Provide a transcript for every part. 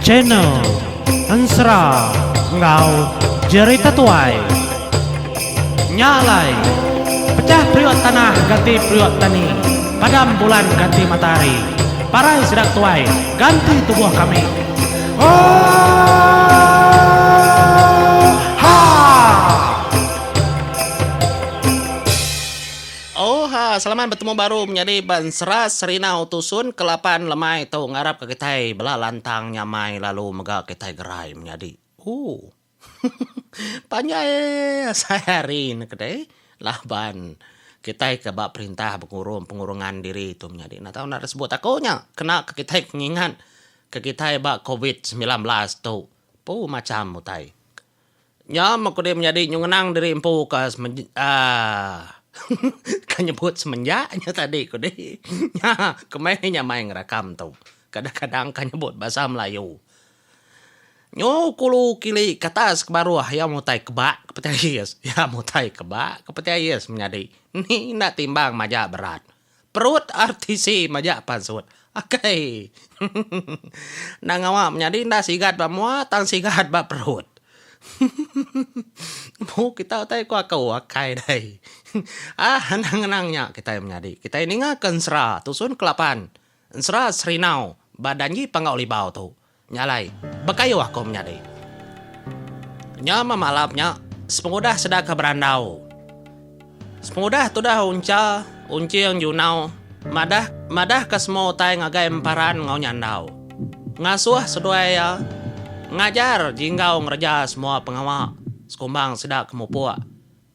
Channel Ensera enggau Jerita Tuai. Nya alai, pecah periuk tanah ganti periuk tani, padam bulan ganti matahari, parai sida tuai ganti tubuh kami. Oohaa! Oohaa! Selamat betemu baru menyadi ba Ensera Serinau Tusun ke lapan lemai tu ngarap ke kitai bela lantang nyamai lalu mega kitai gerai menyadi. Ooh. Panjai asai hari ne kedai laban kitai ke ba perintah bengurung pengurungan diri tu menyadi enda tau enda sebut aku nya kena ke kitai ke ngingat ke kitai ba covid 19 tu pu macham utai. Nya meh kudi menyadi nyu ngenang diri empu ke aaa ka nyebut semenjak nya tadi kudi nya kemeh nya mai ngerakam tu kadang kadang ka nyebut bahasa melayu. Nyu kulu kili ke atas ke baruh iya mutai kebak ke peti ais. Iya mutai kebak ke peti ais menyadi. Ni enda timbang majak berat. Perut RTC majak pansut. Akai. Enda ngawa menyadi enda sigat ba mua tang sigat ba perut. Nemu kita utai ku aku akai dai. Ah anang ngenang nya kitai menyadi. Kitai ninga ke ensera tusun ke lapan. Ensera Serinau ba Danji Panggau Libau tu. Nya alai, bekayuh aku menyadi. Nya meh malam nya, sepengudah sida ke berandau. Sepengudah tudah Uncha, Unching Junau madah madahka semua utai ngagai Emparan enggau Nyandau. Ngasuh seduai iya ngajar Jinggau ngereja semua pengawa sekumbang sida ke mupuk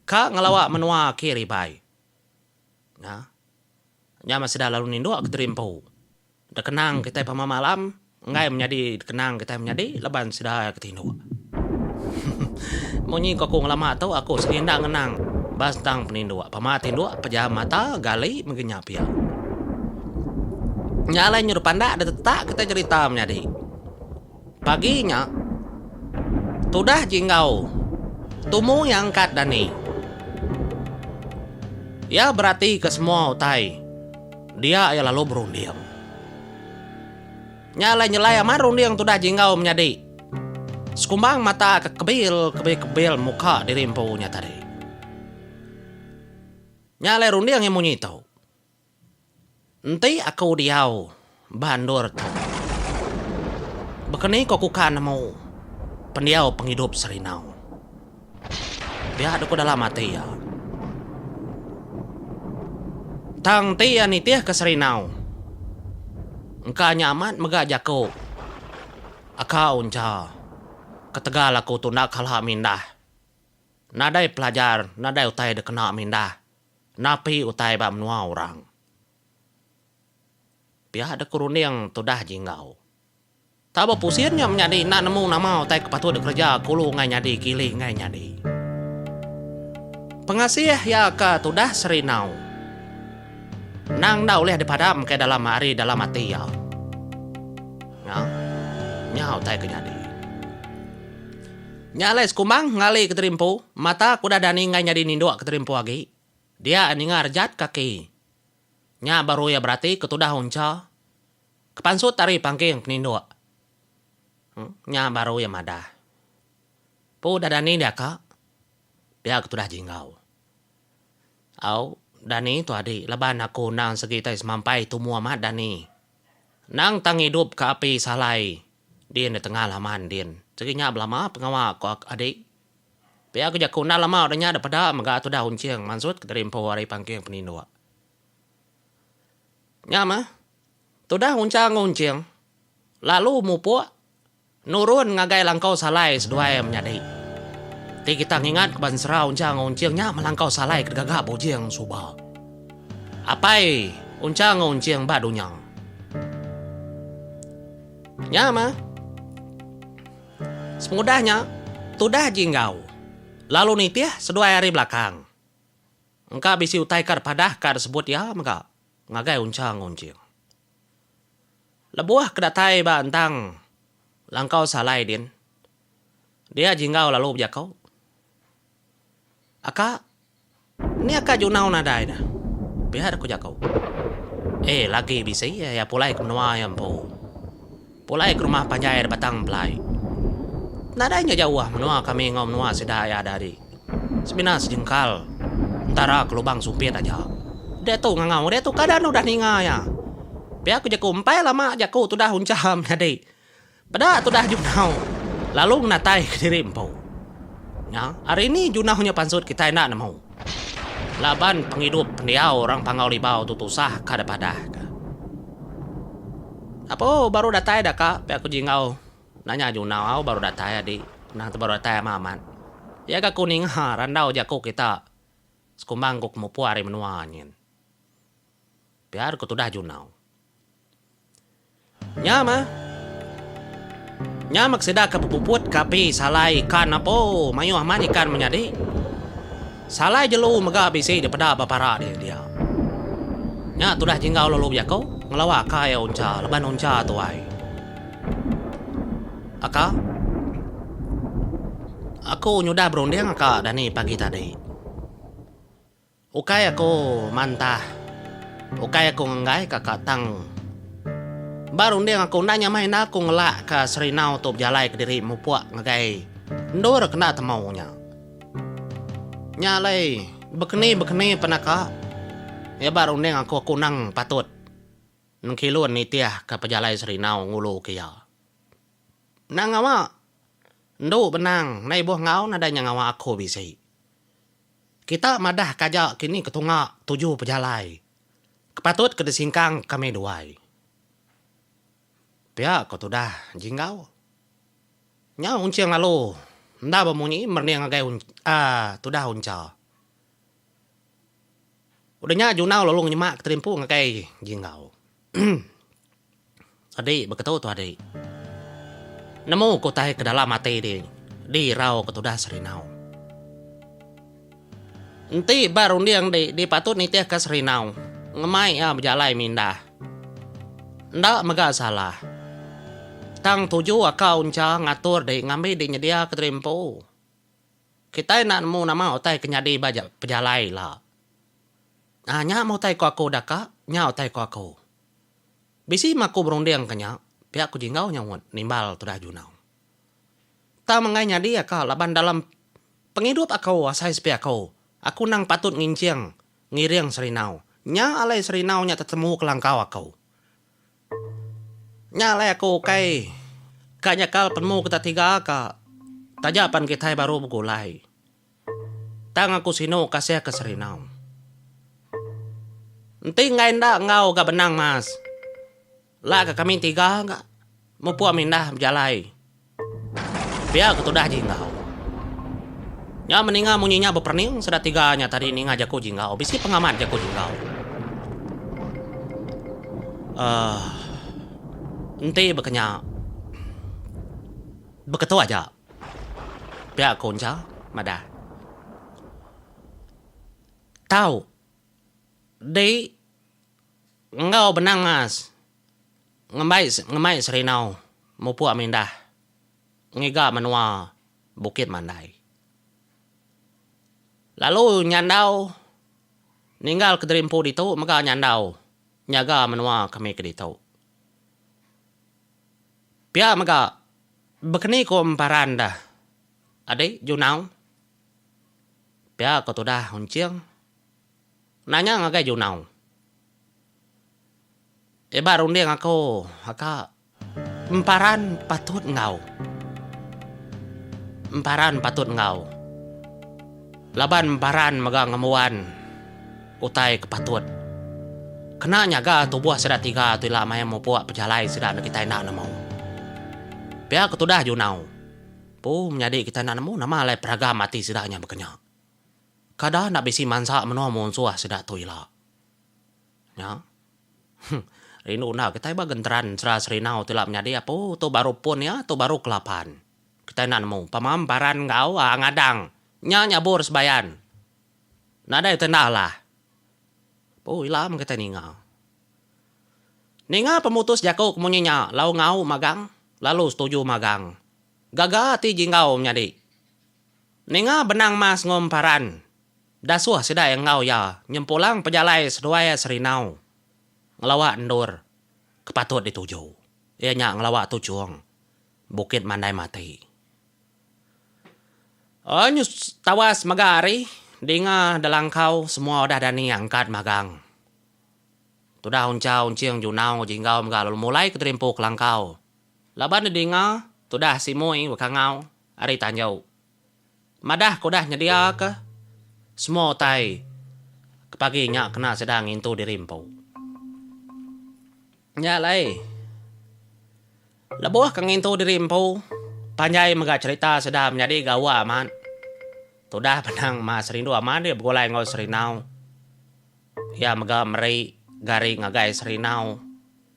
ka ngelawa menua Ki Ribai. Nya. Nya meh sida lalu ninduk ke diri empu. Dekenang kitai pama malam, enggai menyadi dekenang kitai menyadi laban sida ke tinduk. Munyi ku aku ngelama tu aku sigi enda ngenang ba sentang peninduk. Pama tinduk pejam mata gali mega nya pia. Nya alai nyuruh pandak da tetak kitai jerita menyadi. Pagi nya, tudah Jinggau tumu iya angkat dani. Iya beratika semua utai dia iya lalu berunding. Nya alai nyelai amat runding tudah Jinggau menyadi sekumbang mata ke kebil kebil-kebil muka diri empu nya tadi. Nya alai runding iya munyi tu. Enti aku diau ba endur tu, baka ni ku aku ka nemu pendiau pengidup Serinau? Pia deka dalam ati iya. Tang enti iya nitihka Serinau, engka nya amat mega jaku aka uncha ketegal aku tu enda kala mindah. Nadai pelajar, nadai utai dikena mindah. Napi utai ba menua orang. Pia deka runding tudah Jinggau. Tau ba pusin nya menyadi enda nemu nama utai ke patut dikereja kulu enggai nyadi kili enggai nyadi. Pengasih iya ke tudah Serinau endang enda ulih dipadam kai dalam ari dalam ati iya. Nya nya utai ke nyadi. Nya alai sekumbang ngali ke terimpu, mata ke udah dani enggai nyadi ninduk ke terimpu agi. Dia ninga rejat kaki. Nya baru iya berati ke tudah uncha ke pansut ari pangking peninduk. Nya baru iya madah. Pu udah dani dia ka? Pia ke tudah Jinggau. Au, dani tu adi laban aku endang segi tai semampai tumu amat dani. Endang tang idup ke api salai Din ditengah laman din. Sigi nya belama pengawa ku adi. Pia ku jaku enda lama udah nya depeda mega tudah Unching mansut ke diri empu ari pangking peninduk. Nya meh, tudah Uncha enggau Unching lalu mupuk nurun ngagai langkau salai seduai menyadi. Ti kita ngingat ke bansera Uncha enggau Unching nya meh langkau salai ke digaga Bujing suba. Apai Uncha enggau Unching ba dunya. Nya mah. Sepengudah nya, tudah Jinggau lalu nitih seduai ari belakang. Engka bisi utai ka dipadah ka disebut iya mega ngagai Uncha enggau Unching. Lebuh ke datai ba entang langkau salai din, dia Jinggau lalu bejaku, Aka, ni aka Junau nadai dah. Pia deh ku jaku. Eh lagi bisi iya pulai ke menua iya empu. Pulai ke rumah panjai da Batang Pelai. Nadai nya jauh menua kami enggau menua sida iya da adi. Semina sejengkal entara ke lubang sumpit aja. Diatu ngangau diatu kadan udah ninga iya. Pia ku jaku empai lama jaku tudah uncha menyadi. Peda tudah Junau lalu ngenatai kediri empu. Nya ari ni Junau nya pansut kitai enda nemu. Laban pengidup pendiau orang Panggau Libau tu tusah ka dipadah ka. Apo baru datai da ka pia ku Jinggau nanya Junau au baru datai adi nang te baru datai amat amat. Iya ga ku ninga randau jaku kita sekumbang ku kemupuk ari menua nyin. Pia ku tudah Junau. Nya mah. Nya meh sida ke bepuput ke api salai ikan apo mayuh amat ikan menyadi. Salai jelu mega bisi dipeda ba para dia dia. Nya tudah Jinggau lalu bejaku ngelawa aka iya uncha laban uncha tuai. Aka. Aku nyudah berunding aka dani pagi tadi. Ukai aku mantah, ukai aku ngenggai ka ka tang. Ba runding aku enda nyamai enda aku ngelak ka Serinau tu bejalai kediri mupuk ngagai endur ke enda temu nya. Nya alai bekeni bekeni penaka iya ba runding aku aku endang patut nengkilun nitih ka pejalai Serinau ngulu ke iya. Enda ngawa endu benang enda ibuh enggau nadai nya ngawa aku bisi. Kita madah ka aja kini ke tunga tuju pejalai ke patut ke disingkang kami duai. Pia ko tudah Jinggau. Nyau Unching lalu enda bemunyi merening ngagai aaa tudah Uncha. Udah nya Junau lalu ngenyemak ke terimpu ngagai Jinggau. Adi beketu tu adi. Nemu ke utai ke dalam ati di di irau ke tudah Serinau. Enti ba runding di di patut nitih ke Serinau ngemai iya bejalai mindah. Enda mega salah. Tang tuju aka uncha ngatur di ngambi di nyedia ke diri empu. Kitai enda nemu nama utai ke nyadi ba pejalai ila. Aa nya meh utai ku aku daka nya utai ku aku. Bisi meh aku berunding ke nya, pia ku Jinggau nyaut nimbal tudah Junau. Tang menggai nyadi aka laban dalam pengidup aku asai sepi aku, aku endang patut nginching ngiring Serinau. Nya alai Serinau nya tetemu ke langkau aku. Nya alai aku ukai ka nyakal penemu kita tiga ka taja pan kitai baru begulai. Tang aku sinu kasih ke Serinau. Enti enggai enda enggau ga benang mas. La ga kami tiga ga mupuk mindah bejalai. Pia ke tudah Jinggau. Nya meninga munyi nya beperening sida tiga nya tadi ninga jaku Jinggau. Bisi pengamat jaku Jinggau. Uhh enti baka nya beketu aja. Pia ku Uncha madah. Tau di enggau benang mas ngembai ngemai Serinau mupuk mindah ngiga menua Bukit Mandai. Lalu nyandau ninggal kediri empu ditu mega nyandau nyaga menua kami ke ditu. Pia mega bekeni ku emparan dah adi Junau. Pia ko tudah Unching nanya ngagai Junau. Eba runding aku aka emparan patut enggau. Emparan patut enggau. Laban emparan mega ngembuan utai ke patut. Kena nyaga tubuh sida tiga tu ila maya mupuk pejalai sida enda kitai enda nemu. Pia ke tudah Junau. Pu menyadi kitai enda nemu nama alai peragam ati sida nya baka nya. Kada enda bisi mansa menua munsuh sida tu ila. Nya. Rindu enda kitai ba genteran sera Serinau tu ila menyadi apu tu baru pun iya tu baru kelapan. Kitai enda nemu pama emparan enggau ngadang nya nyabur sebayan. Nadai utai enda alah. Pu ila meh kitai ninga. Ninga pemutus jaku ke munyi nya lau ngau magang lalu setuju magang. Gaga ati Jinggau menyadi. Ninga benang mas enggau emparan dasuh sida iya enggau iya nyempulang pejalai seduai iya Serinau ngelawa endur ke patut dituju. Iya nya ngelawa tuchung Bukit Mandai Mati. Oh nyu tawas mega hari dinga delangkau semua udah dani angkat magang. Tudah uncha unching junau enggau jinggau mega lalu mulai ke terimpu kelangkau. Laban didinga tudah simui bekangau ari tanju. Madah ke udah nyediaka semua utai ke pagi nya kena sida ngintu diri empu. Nya alai, lebuh ke ngintu diri empu, panjai mega cherita sida menyadi gawa amat. Tudah benang mas rindu amat dia begulai enggau Serinau. Iya mega meri gari ngagai Serinau.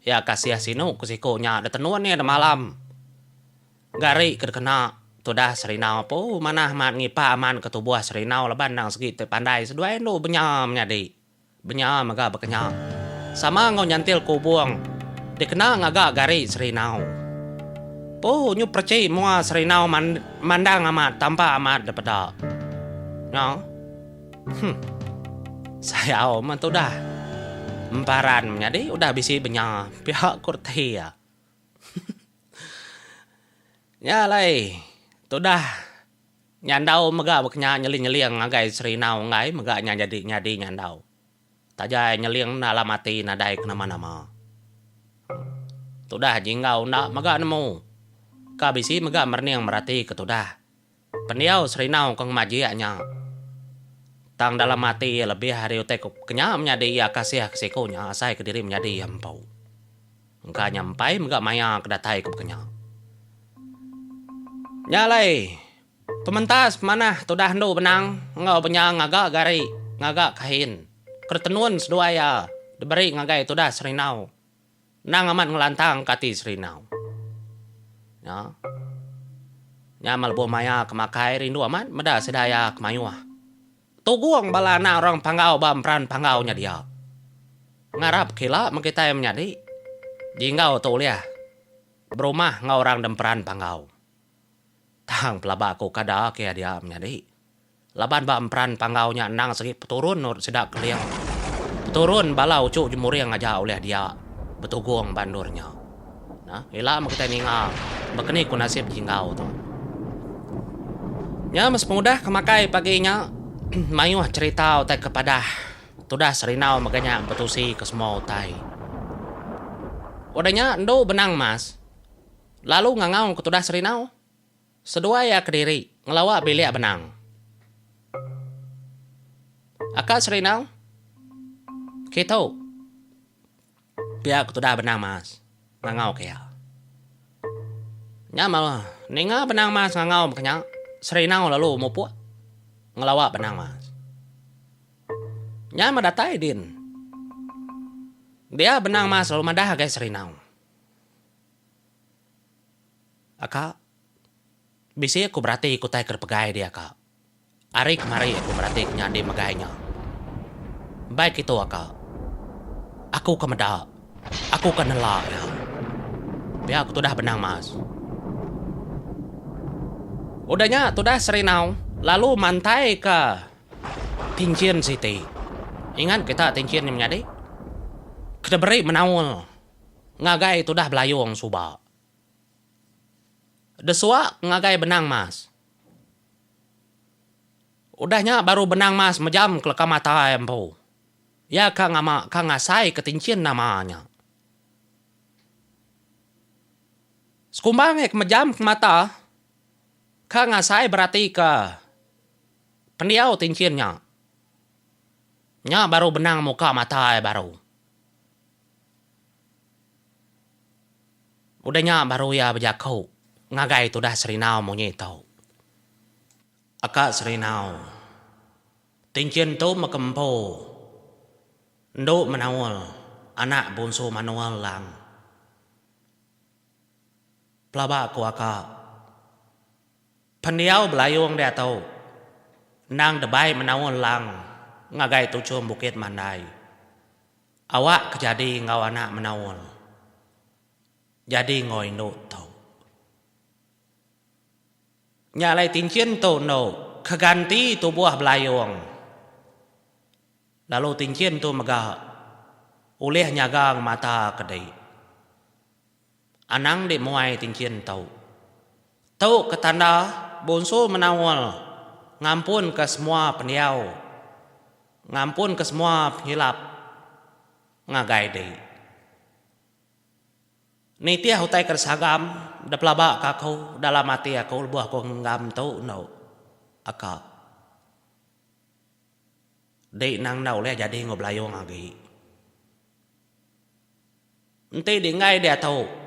Iya kasih sinu ke siku nya ditenun iya demalam. Gari ke dikena tudah Serinau pu manah amat ngipak amat ke tubuh Serinau laban endang segi ti pandai seduai endu benya menyadi. Benya mega bekenya. Sama enggau nyantil kubung dikena ngaga gari Serinau. Pu nyu perechi mua Serinau mandang amat tampak amat dipeda. Nya. Huh. Sayau men tudah. Emparan menyadi udah bisi benya pia ku reti iya. Nya alai tudah nyandau mega baka nya nyeling-nyeling ngagai Serinau enggai mega nya jadi nyadi nyandau. Taja iya nyeling enda alam ati nadai ke nama-nama. Tudah Jinggau enda mega nemu. Ka bisi mega merening merati ke tudah. Pendiau Serinau ke ngemajik nya. Tang dalam ati iya lebih ari utai ke nya menyadi iya kasih ke siku nya asai ke diri menyadi iya empu. Engka nya empai mega maya ke datai ke baka nya. Nya alai, pementas pemanah tudah endu benang enggau benya ngaga gari, ngaga kain, ke ditenun seduai iya diberi ngagai tudah Serinau. Endang amat ngelantangka ati Serinau. Nya. Nya meh lebuh maya ke makai rindu amat meda sida iya ke mayuh. Tugung bala anak orang Panggau ba emperan Panggau nya dia. Ngarap ke ila meh kitai menyadi Jinggau tu ulih berumah enggau orang demperan Panggau. Tang pelaba aku kada ke iya dia menyadi. Laban ba emperan Panggau nya endang segi peturun sida Keling. Peturun bala uchu Jemuring aja ulih dia betugung ba endur nya. Nah, ila meh kitai ninga baka ni ku nasib Jinggau tu. Nya meh sepengudah ke makai pagi nya mayuh cherita utai ke padah tudah Serinau mega nya betusi ke semua utai. Udah nya endu benang mas lalu ngangau ke tudah Serinau seduai iya kediri ngelawa bilik benang. Aka Serinau, kitu. Pia ke tudah Benang Mas ngangau ke iya. Nya meh ninga Benang Mas ngangau baka nya, Serinau lalu mupuk ngelawa Benang Mas. Nya meh datai din. Dia Benang Mas lalu madah agai Serinau. Aka, bisi aku berati ke utai ke dipegai dia ka. Ari kemari aku berati ke nyadi megai nya. Baik itu aka. Aku ke meda. Aku ke nela iya. Pia ku tudah Benang Mas. Udah nya tudah Serinau lalu mantai ke tinchin siti. Ingat kita tinchin nya menyadi? Ke diberi menaul ngagai tudah Belayong suba. Desuak ngagai Benang Mas. Udah nya baru Benang Mas mejam ke leka mata iya empu. Iya ka ngama ka ngasai ke tinchin nama nya. Sekumbang iya ke mejam ke mata ka ngasai berati ke pendiau tinchin nya. Nya baru Benang muka mata iya baru. Udah nya baru iya bejaku ngagai tudah Serinau munyi tu. Aka Serinau, tinchin tu meh ke empu endu menaul anak Bunsu Manuel Lang. Pelaba ku aka, pendiau Belayung diatu endang debai menaul Lang ngagai tuchum Bukit Mandai. Awak ke jadi enggau anak menaul. Jadi enggau indu tu. Nya alai tinchin tu endu ke ganti tubuh belayung. Lalu tinchin tu mega ulih nyaga ngemata ke di. Anang di muai tinchin tu. Tu ke tanda Bunsu Menaul ngampun ke semua pendiau, ngampun ke semua penyilap ngagai di. Nitih utai ke disagam dipelaba ka aku dalam ati aku lebuh aku ngenggam tu endo aka. Di nang enda ulih jadi enggau belayung agi. Enti di enggai diatu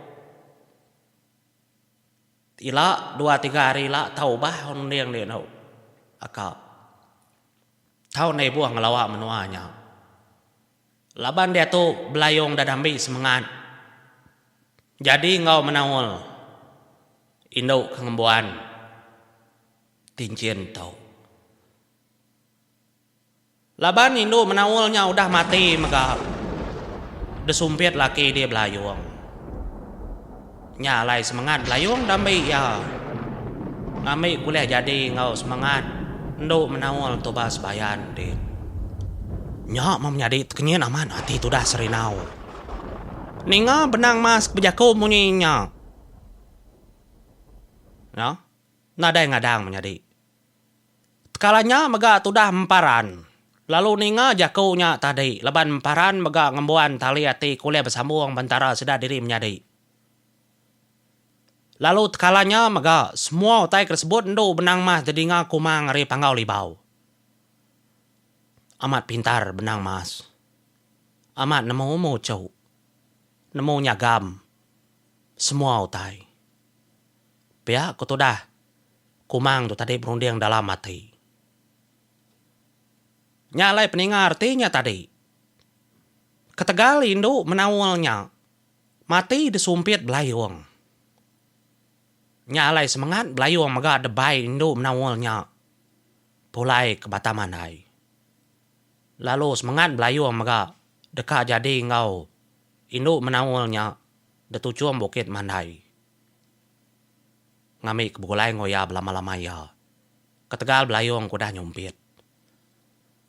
ila dua tiga hari ila tau ubah runding di endo aka. Tau enda ibuh ngelawa menua nya. Laban diatu Belayong udah dambi semengat jadi enggau menaul indu ke ngembuan tinchin tu. Laban indu menaul nya udah mati mega desumpit laki dia Belayong. Nya alai semengat Belayong dambi iya ngambi kulih jadi enggau semengat endu menaul Tuba Sebayan din. Nya meh menyadi tekenyit amat ati tudah Serinau. Ninga benang mas ke bejaku munyi nya. Nya nadai ngadang menyadi. Tekala nya mega tudah Emparan lalu ninga jaku nya tadi laban Emparan mega ngembuan tali ati ke ulih besambung bentara sida diri menyadi. Lalu tekala nya mega semua utai ke disebut endu Benang Mas didinga Kumang ari Panggau Libau. Amat pintar Benang Mas. Amat nemu muchu. Nemu nyagam semua utai. Pia ku tudah Kumang tu tadi berunding dalam ati. Nya alai peninga reti nya tadi. Ketegal indu menaul nya mati disumpit Belayung. Nya alai semengat Belayung mega debai indu menaul nya pulai ke Batang Mandai. Lalu semengat Belayung mega deka jadi enggau indu menaul nya detuchung Bukit Mandai. Ngambi ke begulai enggau iya belama-lama iya. Ketegal Belayung ke udah nyumpit.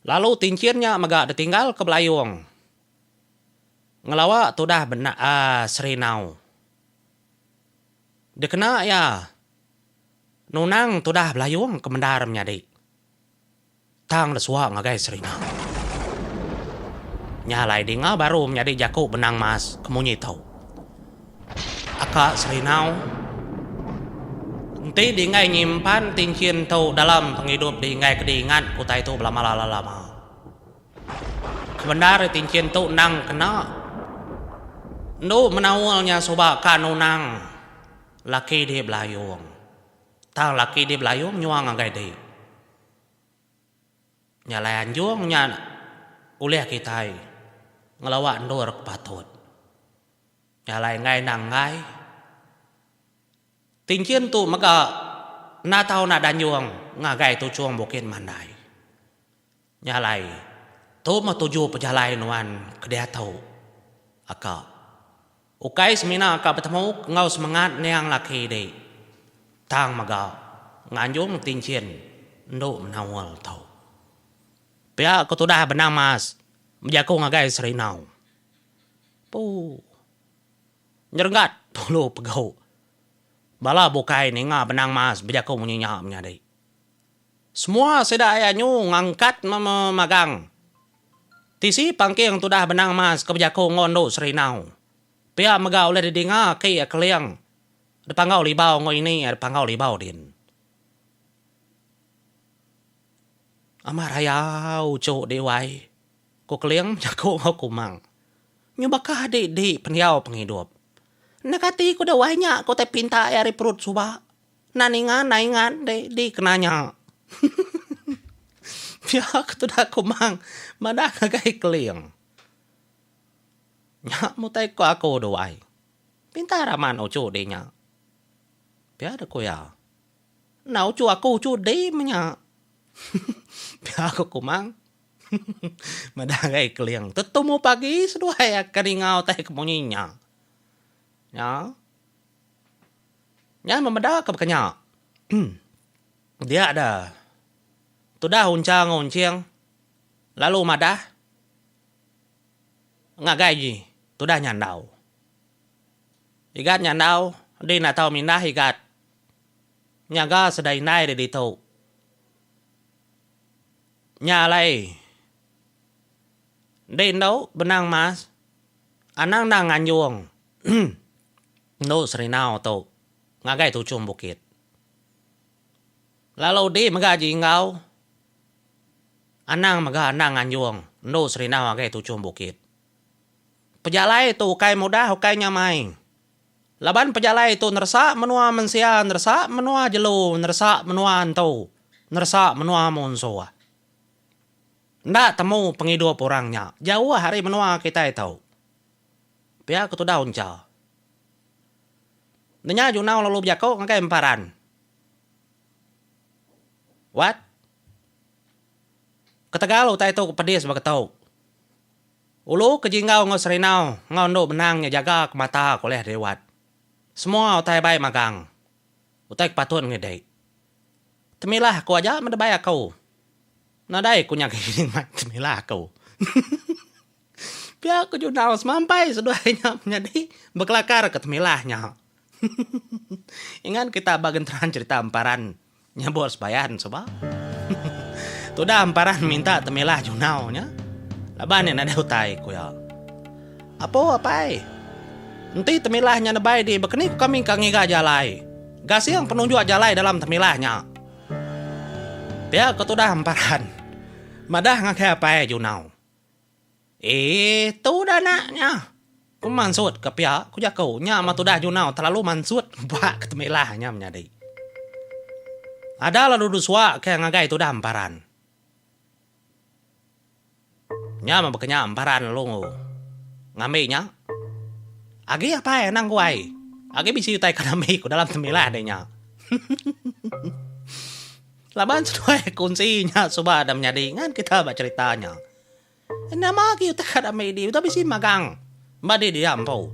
Lalu tinchin nya mega ditinggalka Belayung. Ngelawa tudah Serinau. Dikena iya nunang tudah Belayung ke mendar menyadi. Tang da suwa ngagai Serinau. Nya alai dinga baru menyadi jaku Benang Mas ke munyi tu. Aka Serinau enti dienggai nyimpan tinchin tu dalam pengidup dienggai ke diingat ke utai tu belama-lama. Kebendar tinchin tu endang kena endu menaul nya suba ka nunang laki di Belayung. Tang laki di Belayung nyua ngagai di. Nya alai anjung nya ulih kitai ngelawa endur ke patut. Nya alai enggai endang enggai. Tinchin tu mega enda tau enda danjung ngagai tuchung Bukit Mandai. Nya alai, tu meh tuju pejalai nuan ke diatu, aka. Ukai semina ka betemu enggau semengat niang laki di, tang mega nganjung tinchin endu menaul tu. Pia ku tudah Benang Mas bejaku ngagai Serinau. Puu. Nyerenggat bulu pegu. Bala bukai ninga Benang Mas bejaku munyi nya menyadi. Semua sida iya nyu ngangkat memagang. Tisi pangking tudah benang mas ke bejaku enggau endu Serinau. Pia mega ulih didinga aki iya Keling dipanggau Libau enggau ini iya dipanggau Libau din. Amat rayau uchu di wai, ku Keling bejaku enggau Kumang. Nyu baka di di pendiau pengidup. Enda kati ku dek wai nya ku tai pinta iya ari perut suba. Enda ninga enda ingat deh di kena nya. Pia ke tudah Kumang madah ngagai Keling. Nya mutai ko aku duai. Pintar amat uchu di nya. Pia deh ku iya. Enda uchu aku uchu di meh nya. Pia ko Kumang madah ngagai Keling. Tetumu pagi seduai ke ninga utai ke munyi nya. Nya. Nya memeda ke baka nya. Dia da tudah uncha enggau unching lalu madah ngagai ji tudah nyandau. Igat nyandau, di enda tau mindah igat. Nyaga sida indai di ditu. Nya alai di endu benang mas anang enda nganjung endu Serinau tu ngagai tuchung bukit. Lalu di mega Jinggau anang mega enda nganjung endu Serinau ngagai tuchung bukit. Pejalai tu ukai mudah ukai nyamai. Laban pejalai tu neresa menua mensia neresa menua jelu neresa menua entu neresa menua munsuh. Enda temu pengidup orang nya jauh ari menua kitai tu. Pia ke tudah uncha. Nya Junau lalu bejaku ngagai Emparan. Wat? Ketegal utai tu pedis baka tu. Ulu ke Jinggau enggau Serinau enggau endu benang nya jaga ke mata ke ulih diriwat. Semua utai bai magang. Utai ke patut ngidi. Temilah aku aja meda bai aku. Nadai ku nya ke mai temilah aku. Pia ku Junau semampai seduai nya menyadi bekelakar ke temilah nya. Ingat kita ba genteran cerita emparan Nyabur sebayan suba. Tudah emparan minta temilah junau nya. Laban iya nadai utai, ku iya. Apo apai. Enti temilah nya nebai di bekeni ku kami ka ngiga jalai. Gasing penunjuk jalai dalam temilah nya. Pia ku tudah emparan madah ngagai apai junau. Eeh tu dah anak nya. Ku mansut ke pia ku jaku nya mah tudah junau terlalu mansut ba ke temilah nya menyadi. Ada lalu dusua ke ngagai tudah emparan. Nya mah baka nya emparan lalu ngambi nya. Agi apai anang guai. Agi bisi utai ke nambi ku dalam temilah deh nya. Laban seduai kunsi nya suba dah menyadi ngan kita ba cherita nya. Nama agi utai ka dami di udah bisi magang ba di dia empu.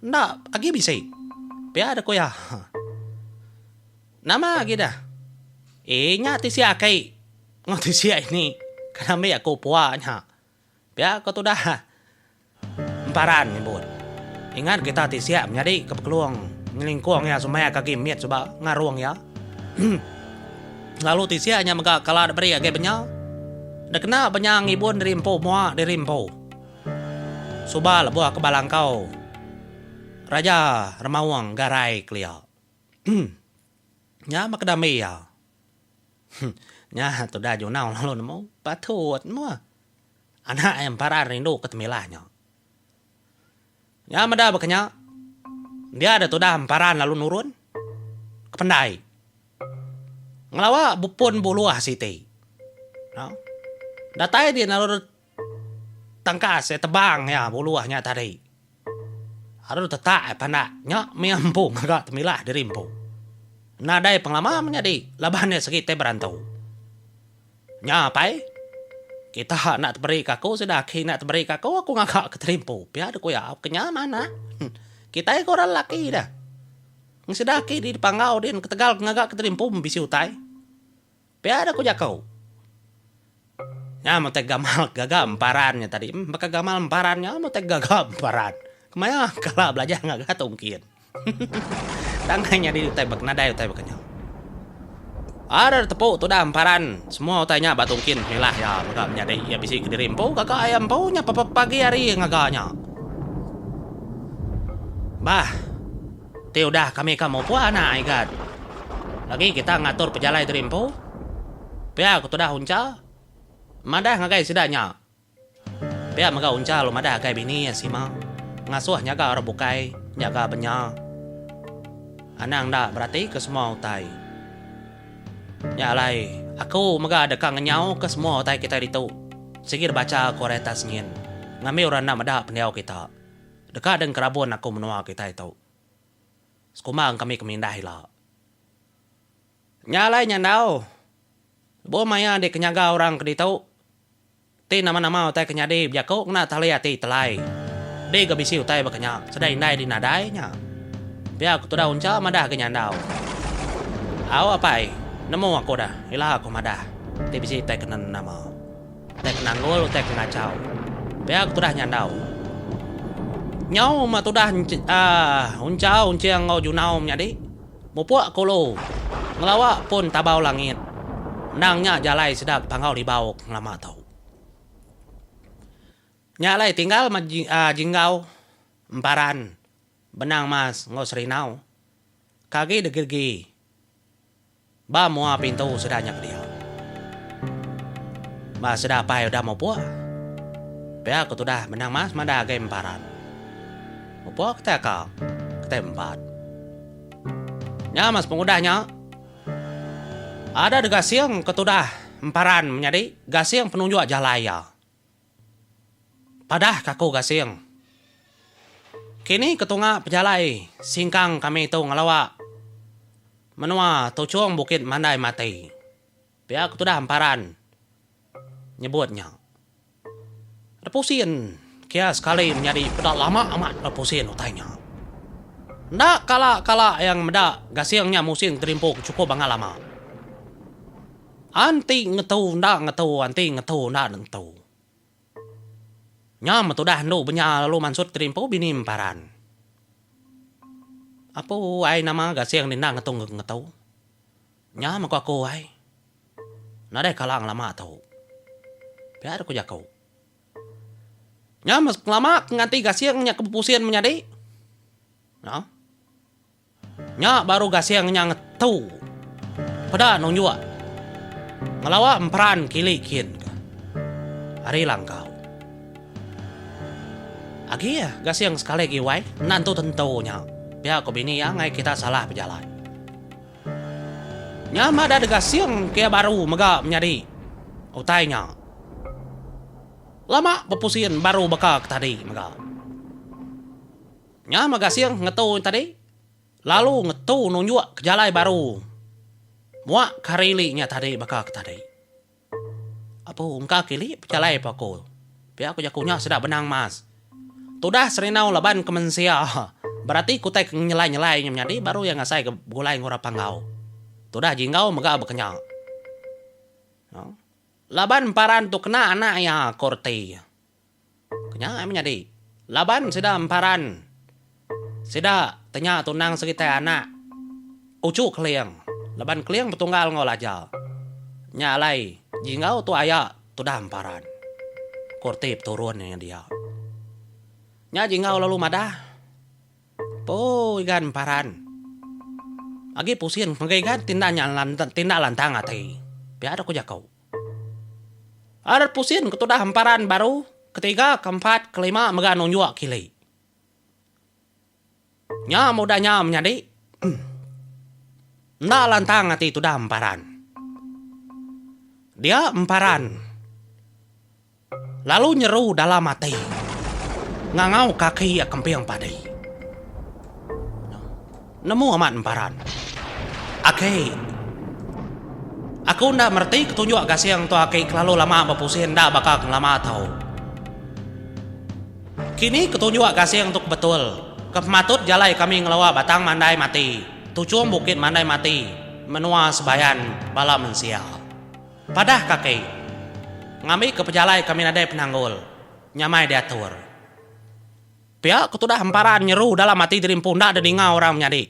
Enda agi bisi. Pia deh ku iya. Nama agi deh. Ee nya ti sia aki enggau ti sia ini ka dami aku pua nya. Pia ko tudah Emparan nyebut. Ingat kita ti siap menyadi ke bekelung nyelingkung iya sumaya ke agi mit suba ngarung iya. Lalu ti siak nya mega kala diberi agi benya. Dikena benya ngibun diri empu mua diri empu. Suba lebuh ke ba langkau Raja Remaung Garai kelia. Nya meh ke dambi iya. Nya tudah Junau lalu nemu patut meh. Anak iya emparan rindu ke temilah nya. Nya meda baka nya, dia da tudah emparan lalu nurun ke pendai. Ngelawa bepun buluh siti. Datai din lalu tangkas iya tebang iya buluh nya tadi. Lalu tetak iya pandak nya mih empu ngaga temilah diri empu. Nadai pengelama menyadi laban iya segi tai berantu. Nya apai, kita enda teberi ka aku sida aki enda teberi ka aku, aku ngaga ke terimpu. Pia deh ku iya, ke nya manah. Kitai ke orang lelaki deh. Ngan sida aki di panggau din ketegal ke ngaga ke terimpu bisi utai. Pia deh ku jaku. Nya meh utai gamal gaga emparan nya tadi. Baka gamal emparan nya meh utai gaga emparan. Kemaya kala belajar ngaga tungkin. Tang ai nyadi utai baka nadai utai baka nya. Ara tepu tudah emparan semua utai nya ba tungkin milah iya mega menyadi iya bisi kediri empu gaga iya empu nya pepagi hari ngaga nya. Bah ti udah kami ka mupuk anak igat. Lagi kita ngatur pejalai diri empu. Pia ku tudah uncha madah ngagai sida nya. Pia mega Uncha lalu madah agai bini iya Sima ngasuh nyaga orang bukai nyaga benya. Anang enda beratika semua utai. Nya alai aku mega deka ngenyauka semua utai kitai ditu sigi dibacha aku ari atas nyin ngambi orang enda meda pendiau kita. Deka deng kerabun aku menua kitai tu. Sekumbang kami ke mindah ila. Nya alai nyandau lebuh maya dikenyaga orang ke ditu. Ti nama-nama utai ke nyadi bejaku ngena tali ati telai. Di ga bisi utai baka nya, sedai indai di nadai nya. Pia ku tudah uncha madah ga nyandau. Au apai, nemu aku dah, ila aku madah ti bisi utai ke nama. Utai ke nanggul utai ke ngachau. Pia ku tudah nyandau. Nyau meh tudah Unchau Unching enggau Junau menyadi mupuk kulu ngelawa pun Tabau Langit. Endang nya jalai sida ke Panggau Libau ke ngelama tu. Nya alai tinggal meh Jinggau, Emparan, Benang Mas enggau Serinau ke agi degegi Ba mua pintu sida nya kedia. Ba sida apai udah mupuk. Pia ku tudah Benang Mas madah agai Emparan. Mupuk kitai aka, kitai empat. Nya mas pengudah nya, ada degasing ke tudah Emparan menyadi gasing penunjuk jalai iya. Padah ka aku Gasing. Kini ke tunga pejalai singkang kami tu ngelawa menua Tuchong Bukit Mandai Mati. Pia ke tudah Emparan nyebut nya. Repusin kia sekali menyadi peda lama amat repusin utai nya. Enda kala-kala yang meda Gasing nya musin kerimpu ke chukup bangat lama. Anti ngetu enda ngetu anti ngetu enda ngetu. Nya meh tudah endu benya lalu mansut kerimpu bini emparan. Apu ai nama gasing ni enda ngetu ngetu. Nya meh ku aku ai. Nadai kala ngelama tu. Pia deh ku jaku. Nya meh pengelama ke nganti gasing nya ke bepusin menyadi. Nya. Nya baru gasing nya ngetu peda nunjuk ngelawa emperan kili kin ke ari langkau. Agi iya gasing sekali agi wai enda entu tentu nya pia ku bini iya ngai kita salah bejalai. Nya madah degasing ke iya baru mega menyadi utai nya. Lama bepusin baru baka ke tadi mega. Nya meh gasing ngetu nya tadi lalu ngetu nunjuk ke jalai baru muak ke hari ili nya tadi baka ke tadi. Apu engka ke ili pejalai pa aku. Pia ku jaku nya sida benang mas. Tudah serinau laban ke mensia berati ke utai ke nyelai-nyelai nya menyadi baru iya ngasai ke begulai enggau orang panggau. Tudah jinggau mega baka nya. Laban emparan tu kena anak iya ko reti. Nya ai menyadi. Laban sida emparan sida tenya tunang sekitai anak uchu Keling. Laban Keling betunggal enggau Laja. Nya alai jinggau tu aya tudah emparan. Ku reti peturun iya dia. Nya jinggau lalu madah, Poo igan emparan. Agi pusin mega igan tinda nya tinda lantang ati. Pia deh ku jaku. Adat pusin ke tudah emparan baru, ketiga, keempat, kelima mega nunjuk kili. Nya mudah nya menyadi enda lantang ati tudah emparan. Dia emparan. Lalu nyeru dalam ati ngangau kaki iya kemping padi. Nemu amat emparan. Aki. Aku enda mereti ketunjuk gasing tu aki kelalu lama bepusin enda baka ke ngelama tu. Kini ketunjuk gasing tu ke betul ke pematut jalai kami ngelawa Batang Mandai Mati, Tuchung Bukit Mandai Mati, menua Sebayan bala mensia. Padah kaki. Ngambika pejalai kami nadai penanggul, nyamai diatur. Pia ke tudah emparan nyeru dalam ati diri empu enda didinga orang menyadi.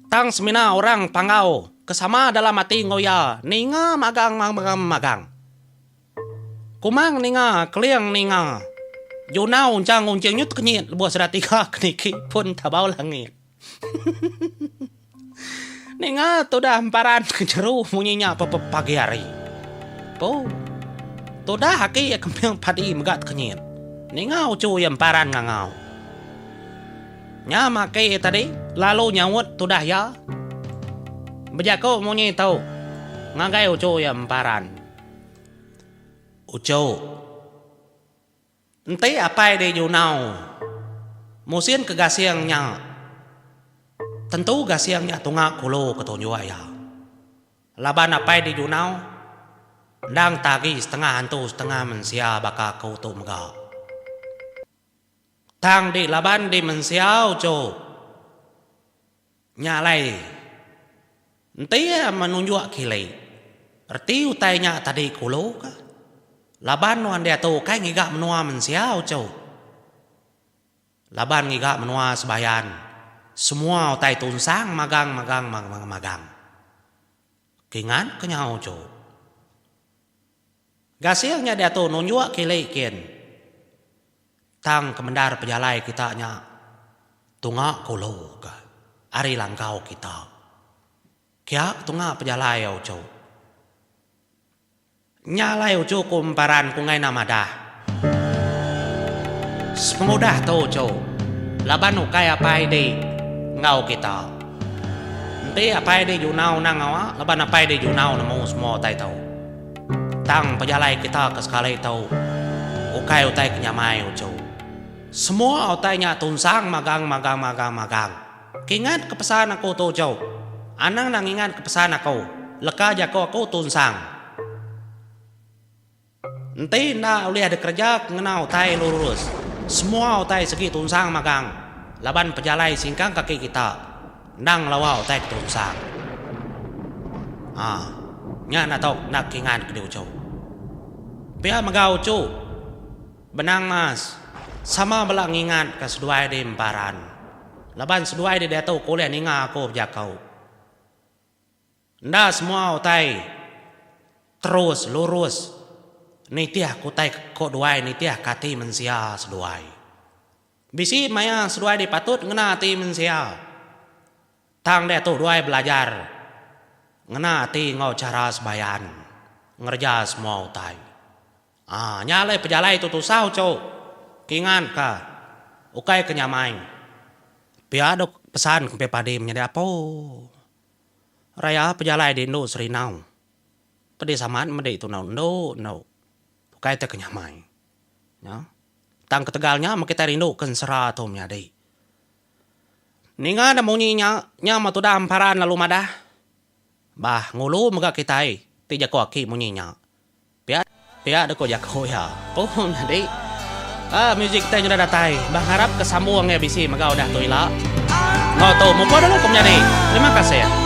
Tang semina orang Panggau ke sama dalam ati enggau iya ninga magang magang. Kumang ninga, Keling ninga. Junau enchang unching nyu tekenyit lebuh sida tiga ke niki pun tabau langit. Ninga tudah emparan ke jeru munyi nya pepagi hari. Pu. Tudah aki iya kemping padi mega tekenyit. Ninga uchu iya emparan ngangau. Nya meh aki iya tadi lalu nyaut tudah iya. Bejaku munyi tu ngagai uchu iya emparan. Uchu. Enti apai di Junau musin ke gasing nya tentu gasing nya tunga kulu ke tunjuk iya. Laban apai di Junau endang tagi setengah antu setengah mensia baka aku tu mega. Tang di laban di mensia uchu. Nya alai, enti iya menunjuk kili, reti utai nya tadi kulu ka. Laban nuan diatu ukai ngiga menua mensia uchu. Laban ngiga menua sebayan semua utai tunsang magang magang magang magang. Kingat ke nyau tu. Gasing nya diatu nunjuk kili kin. Tang kemendar pejalai kita nya tunga kulu ke ari langkau kita. Kia tunga pejalai uchu. Nya alai uchu ku emparan ku enggai enda madah. Sepengudah tu uchu, laban ukai apai di enggau kita. Enti apai di junau endang ngawa laban apai di junau nemu semua utai tu. Tang pejalai kita ke sekali tu ukai utai ke nyamai uchu. Semua utai nya tunsang magang magang magang magang. Kingat ke pesan aku tu uchu. Anang enda ngingat ke pesan aku. Leka jaku aku tunsang. Enti enda ulih dikereja ke ngena utai lurus, semua utai segi tunsang magang laban pejalai singkang kaki kita endang ngelawa utai ke tunsang. Aa, nya enda tau enda kingat ke diuchu. Pia mega uchu. Benang mas, sama bela ngingat ka seduai di emparan. Laban seduai di diatu ke ulih ninga aku bejaku. Enda semua utai terus lurus nitih ke utai ke ko duai nitih ke ati mensia seduai. Bisi maya seduai di patut ngena ati mensia. Tang diatu duai belajar ngena ati enggau chara sebayan ngereja semua utai. Aa nya alai pejalai tu tusah uchu. Kingat ka ukai ke nyamai. Pia dok pesan ke padi menyadi apo. Raya pejalai di endu Serinau. Pedis amat medi tu endu endu endu. Ukai te ke nyamai. Nya. Tang ketegal nya meh kitai rindu ke ensera tu menyadi. Ninga da munyi nya, nya meh tudah emparan lalu madah. Bah ngulu mega kitai ti jaku aki munyi nya. Pia pia deka jaku iya. Puh nyadi. Ah music kitai nyudah datai. Bah ngarap ke sambung iya bisi mega udah tu ila. Enggau tu mupuk dulu ku menyadi. Terima kasih.